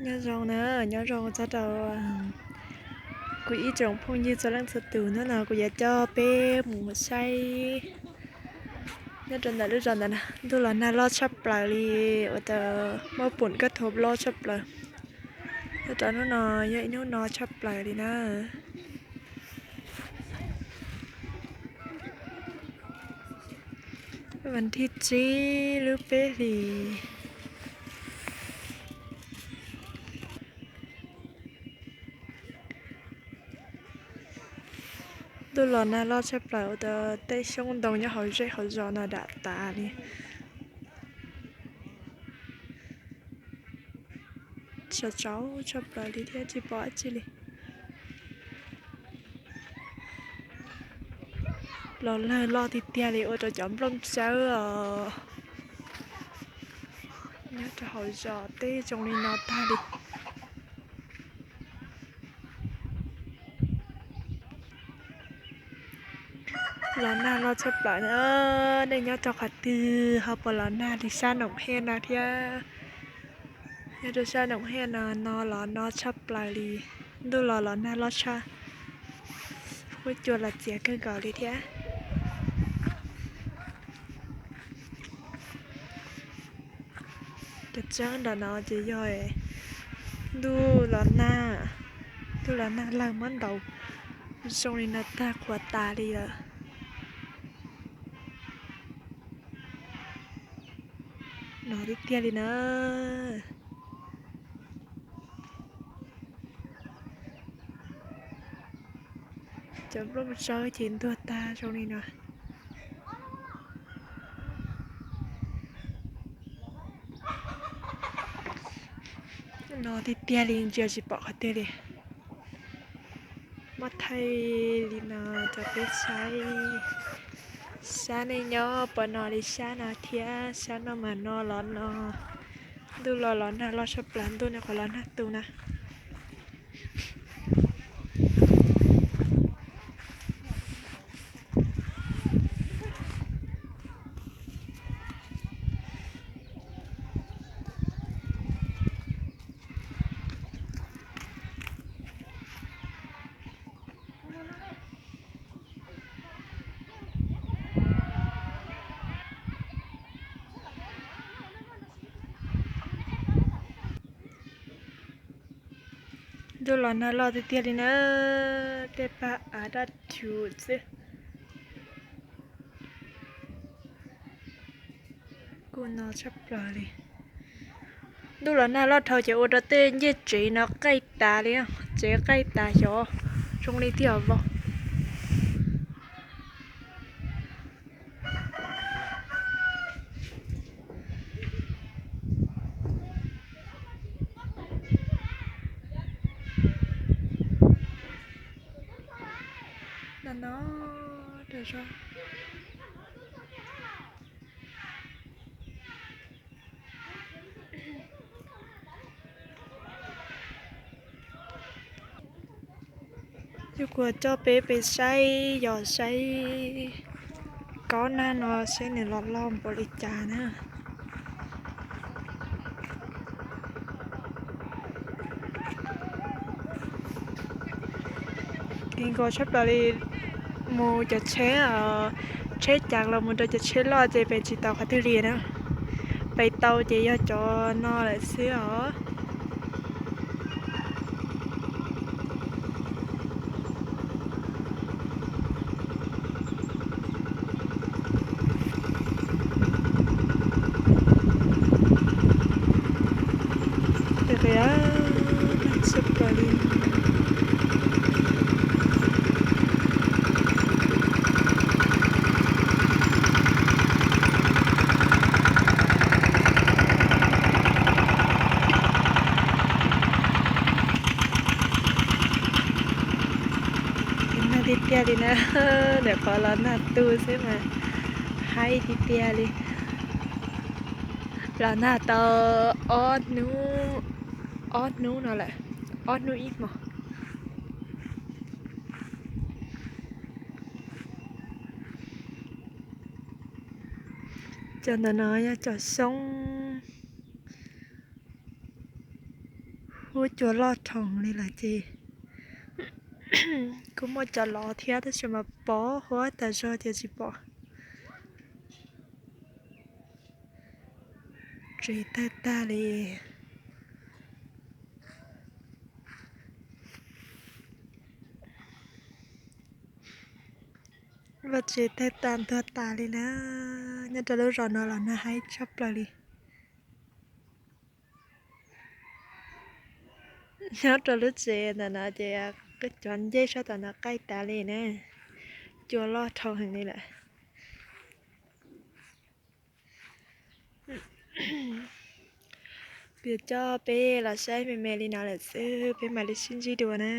Nyob zoo na, nyob zoo txog rau kuv ib tsoom phooj ywg txhua leej txhua tus. Hnub no kuv yuav coj peb mus saib nyob rau ntawm lub zos ntawd na, ntuj los nag loj tshaj plaws li, ua rau muaj pum kab thuav loj tshaj plaws. Nyob rau hnub no yog ib hnub no tshaj plaws li na. Vas thib tsib lub peb hlis. Ntuj los nag loj tshaj plaws ua rau tej xyoob ntoo nyob hauv zej hauv zos no dam tas li. Tsau tsau tshaj plaws li thiab tsis pom dab tsi li. Los nag loj tiag tiag li ua rau cov nplooj tsawb os nyob rau hauv zos teb zoo li no tag li. Los nag loj tshaj plaws na, nej nyob rau qhov twg ho puas los nag li sab Noom Hej no thiab? Nyob rau sab Noom Hej no, no los no tshaj plaws li, ntuj los los nag loj tshaj, huab cua los txias kawg nkaus li thiab. Cov tseeb ntawm no ces yog ntuj los nag, ntuj los nag lawg muab ntaus zoo li no tag qhuav tas li lawm. No tiag tiag li na. Cov nplooj tsawb ces ntuag tag zoo li no. No tiag tiag li ntsia tsis pom qhov twg li. Muab thaij li no rau peb saib. Sab nej nyob puas no li sab no thiab? Sab no mas no los no. Ntuj los los nag loj tshaj plaws, ntuj no qhuav los nag tu na. Ntuj los nag loj tiag tiag li na, tej paj av daj rhuv xwb. Kuj no tshaj plaws li. Ntuj los nag loj dhau ces ua rau tej ncej tsev no qaij tas li, tsev qaij tas xyov zoo li tiag vau. No no, rau zog. Yog kuv coj peb pem saib, yog saib kob nag no seb nws los loj npaum li cas na. Kis nkaus tshaj plaws li, mus cov tsheb, tsheb cas los mus rau cov tsheb loj ces pem tsis tau qhov twg li na. Pem tau ces yog cov no lawm xwb os. Nag tiag tiag li na, ntawm qhov los nag tu xwb mas haib tiag tiag li. Los nag tau ob hnub, ob hnub no lawm, ob hnub ib hmos. Cov ntawm no yog cov xyoob. Huab cua loj dhau li lawm ces kuj muaj cov lov thiab tab sis mas poob huab tas zog ces tsis pom. Tsev tawg tag li. Vaj tsev tawg tas ntuag tas li na. Nyob rau lub zos no los nag haib tshaj plaws li. Nyob rau lub tsev ntawm no ces cov ncej sab tom no qaij tas li na. Cua loj dhau heev li lawm. Kuv yuav coj peb los saib me me li no lawm xwb peb mam li sib ntsib dua na.